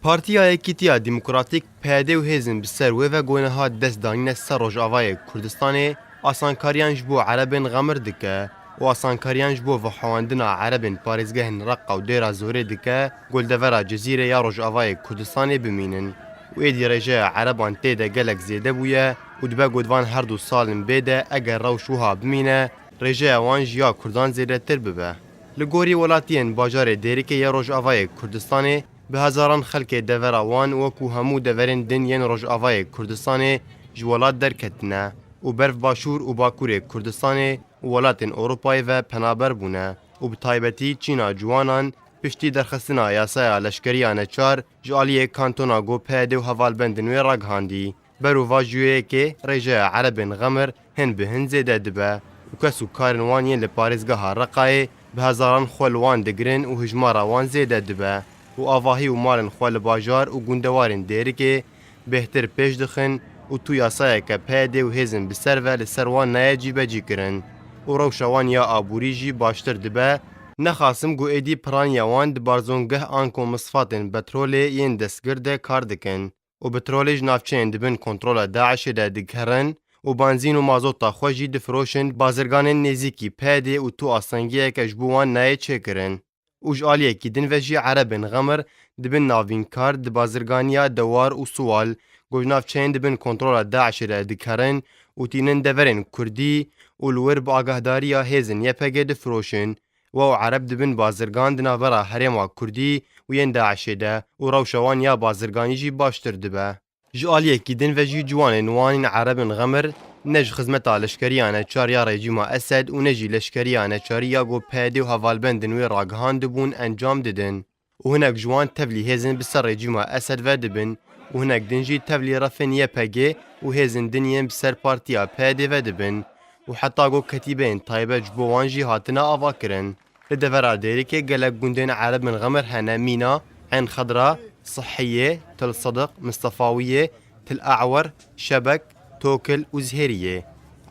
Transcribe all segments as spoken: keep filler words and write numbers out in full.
Partiya Yekîtiya Demokratîk, P Y D û hêzên bi ser wê ve ku niha dest danîne ser Rojavayê Kurdistanê, asankariyan ji bo Erebên Xemir dike û asankariyan ji bo vexwendina Erebên parêzgehên Reqa û Dêra Zorê dike, ku li devera Cizîrê ya Rojavayê Kurdistanê bimînin. Û êdî rêjeya Ereban tê de gelek zêde bûye û dibe ku di van her du salên bê de eger rewş wiha bimîne, rêjeya wan ji ya Kurdan zêdetir bibe. Li gorî welatiyên bajarê Dêrikê ya Rojavayê Kurdistanê, bi hezaran xelkê devera wan wekû hemû deverên din yên Rojavayê Kurdistanê ji welat derketine û ber Başûr û Bakurê Kurdistanê û welatên Ewropayê ve penaber bûne û bi taybetî çîna ciwanan piştî derxistina yasaya leşkeriya neçar ji aliyê kantona ku P Y D û hevalbendên wê ragihandî. Berovajî wê yekê rêjeya Erebên Xemir hin bi hin zêde dibe û kes û karên wan yên li parêzgeha Reqayê bi hezaran xwe li wan digirin û hijmara wan zêde dibe û avahî û malên xwe li bajar û gundewarên Dêrikê bêhtir pêş dixin û tu yasayeke P Y D û hêzên bi ser ve li ser wan nayê cîbecîkirin û rewşa wan ya aborî jî baştir dibe. Nexasim ku êdî piraniya wan di barzongeh anko misfatên petrolê yên destgir de kar dikin û petrolê ji navçeyên di bin kontrola DAIŞê de digerin û benzîn û mazota xwe jî difiroşin bazirganên nêzîkî P Y D û tu astengiyeke ji bo wan nayê çêkirin. Û ji aliyekî din ve jî Erebên Xemir di bin navînkar di bazirganiya Dewar û Siwal, ku ji navçeyên di bin kontrola DAIŞê de dikerin û tînin deverên Kurdî û li wir bi agahdariya hêzên Y P G difiroşin. We û Ereb di bin bazirgan di navbera herêma Kurdî û yên DAIŞê de û rewşa wan ya bazirganî jî baştir dibe. Ji aliyekî din ve jî ciwanên wan yên Erebên Xemir ne ji xizmeta leşkeriya neçar ya rejîma Esed û ne jî leşkeriya neçarî ya ku P Y D û hevalbendên wê ragihandibûn encam didin û hinek ji wan tevlî hêzên bi ser rejîma Esed ve dibin û hinek din jî tevlî refên Y P G û hêzên din yên bi ser partiya P Y D ve dibin û heta ku ketîbeyên taybet ji bo wan jî hatine avakirin. Li devera Dêrikê gelek gundên Erebên Xemir hene, mîna Eyn Xedra, Sihiyê, Til Sidiq, Mistefawiyê, Til Awer, Şebek, Tokil û Zihêriyê.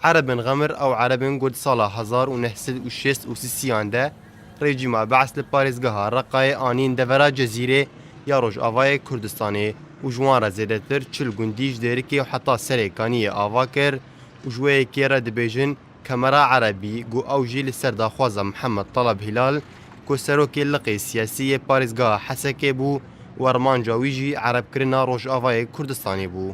Erebên Xemir ew Erebên ku di sala hezar û neh sed û şêst û sisiyan de rejîma Be's li parêzgeha Reqayê anîn devera Cezîrê ya Rojavayê Kurdistanê û ji wan re zêdetir çil gundî ji Dêrikê û heta Serê Kaniyê ava kir û ji wê yekê re dibêjin Kemera Erebî, ku ew jî li ser daxwaza Mihemed Taleb Hilal, ku serokê liqê siyasî yê parêzgeha Hesekê bû û armanca wî jî erebkirina Rojavayê Kurdistanê bû.